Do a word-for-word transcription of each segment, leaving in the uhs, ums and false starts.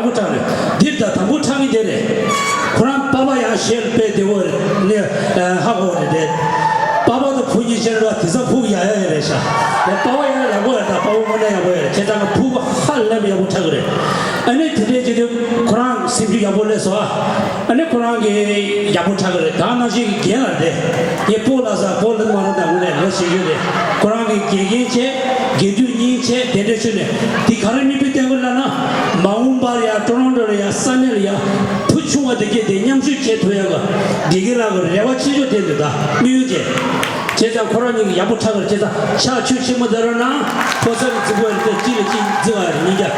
པོ་ཁྲག་རེད། འདིར་ད་དང་པོ་ཁྲག་གི་དེ་རེད། ཁོ་རང་པ་ཕ་ཡང་ཞེ་ལ་དཔེ་བདེ་བོ་རེད་ནས་ཧ་གོ་རེད་དེ། པ་ཕ་དང་བུ་གཉིས་ཆེན་ར་དེ་ཚ་ཕུག་ཡ་ཡ་ཡ་རེད་ཤག་དེ་པ་ཕ་ཡང་ཡག་པོ་རེད། ད་པ་ཕ་དངོས་གནས་ཡག་པོ་ཡ་རེད། བྱས་ཙང་ཕུག་ཧ་ལས་པ་ཡག་པོ་ཁྲག་གི་རེད། ཨ་ནི་དེ་འདྲའི་བྱེད་དུས་ཁོ་རང་སེམས་རྒྱུད་ཡག་པོ་སླེབས་སོང་ཨ། ཨ་ནི་ཁོ་རང་གི་ཡག་པོ་ཁྲག་གི་རེད། ད་ནང་བཞིན་གྱི་རྒན་ལ་རེད། ངས་སྤོ་ལགས་ས་སྤོ་ལགས་མ་རེད། ད་དངོས་གནས་ལོ་ཞེ་གི་རེད། ཁོ་རང་གི་དགེ་རྒན་བྱས། དགེ་འདུན་གཉིས་བྱས། དེ་འདྲ་བྱས་ནས་དེ་ག་རེ་མི་བུ་བསྟན་དགོས་ལབ་ན། མ་འོངས་པར་ཡ་ཀྲོ་རོན་ཀྲོ་ལ་ཡ་ས་གནས་ལ་ཡ་བུ་ཆུང་བ་དེ་གས་དེ་མཉམ་ཞུགས་བྱེད་ཐུབ་ཡ་གི་དགེ་རྒན་ལགས་ཀྱི་རེ་བ་ཆེ་ཤོས་དེ་འདུག་ད་དམིགས་ཡུལ་བྱས། བྱས་ཙང་ཁོ་རང་གཉིས་ཀྱི་ཡག་པོ་ཁྲག་གི་རེད། བྱས་ཙང་ཕྱག་མཆོད་ཆེན་མོ་དེ་རོ་ན་ཕོ་གསར་གྱི་རྫི་བོ་རེད། དེ་གཅིག་ལ་གཅིག་རྫི་བ་རེད། གཉིས་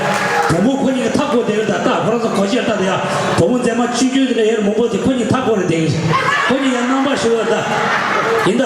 ཀ་བུ་མོ་ཁོ་གཉིས་ཀྱི་མཐའ་བསྐོར་བསྡད་ཡོད། ད་ལྟ་ཁོ་རང་ཚོ་གོ་ཤེས་ལྟ་དེ་ཡ་བུ་མོ་མཛེས་མ་ཆུང་ཆུང་དེ་ལ་ཡར་མང་པོ་དེ་ཁོ་གཉིས་མཐའ་བསྐོར་རེ་བསྡད་ཡོད། ཁོ་གཉིས་ཡར་རྣམ་པ་ཞུ་བ་ད་ཡིན་ད།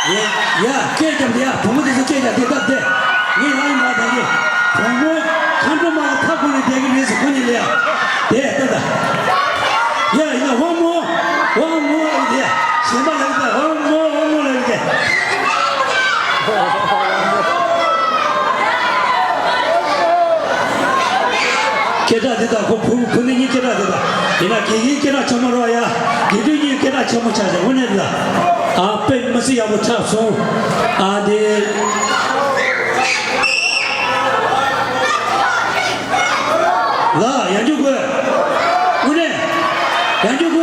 ཡ། སྐད་རྒྱབ་དེ་ཡ། བུ་མོ་དེ་ཚོ་སྐད་རྒྱབ་དེ་སྟབས་བདེ། ངས་ཡང་ཡིན་པ་དང་གི་བུ་མོ་མཁའ་འགྲོ་མ་ལ་ཐག་ཁོ་ནས་བསྡད་ཀྱི་རེད་ཟེར། ཁོ་གཉིས་ལ་ཡ་དེ་ལྟ་ད། ཡ་ཡིན་ན་ཝང་མོ། ཝང་མོ་ལ་དེ་གཞན་པ་ལ་ཡིན་ད། ཝང་མོ། ཝང་མོ་ལ་ཡིན་དེ། སྐད་གྲགས་དེ་དང་ཁོ་བུ་བུ་ནི་གཉིས་སྐད་གྲགས་དེ་དང་། ཡིན་ན་དགེ་རྒན་སྐད་གྲགས་ཆེན་མོ་རོ་ཡ། དགེ་འདུན་གཉིས་སྐད་གྲགས་ཆེན་མོ་ཆགས་ཤག་དངོས་གནས་དེ་དང་། ཨ་དཔེ་མི་སྲིད་ཡག་པོ་ཆགས་སོང་། ཨ་དེ་ལ་ཡང་རྒྱུག་དགོས། དངོས་གནས་ཡང་རྒྱུག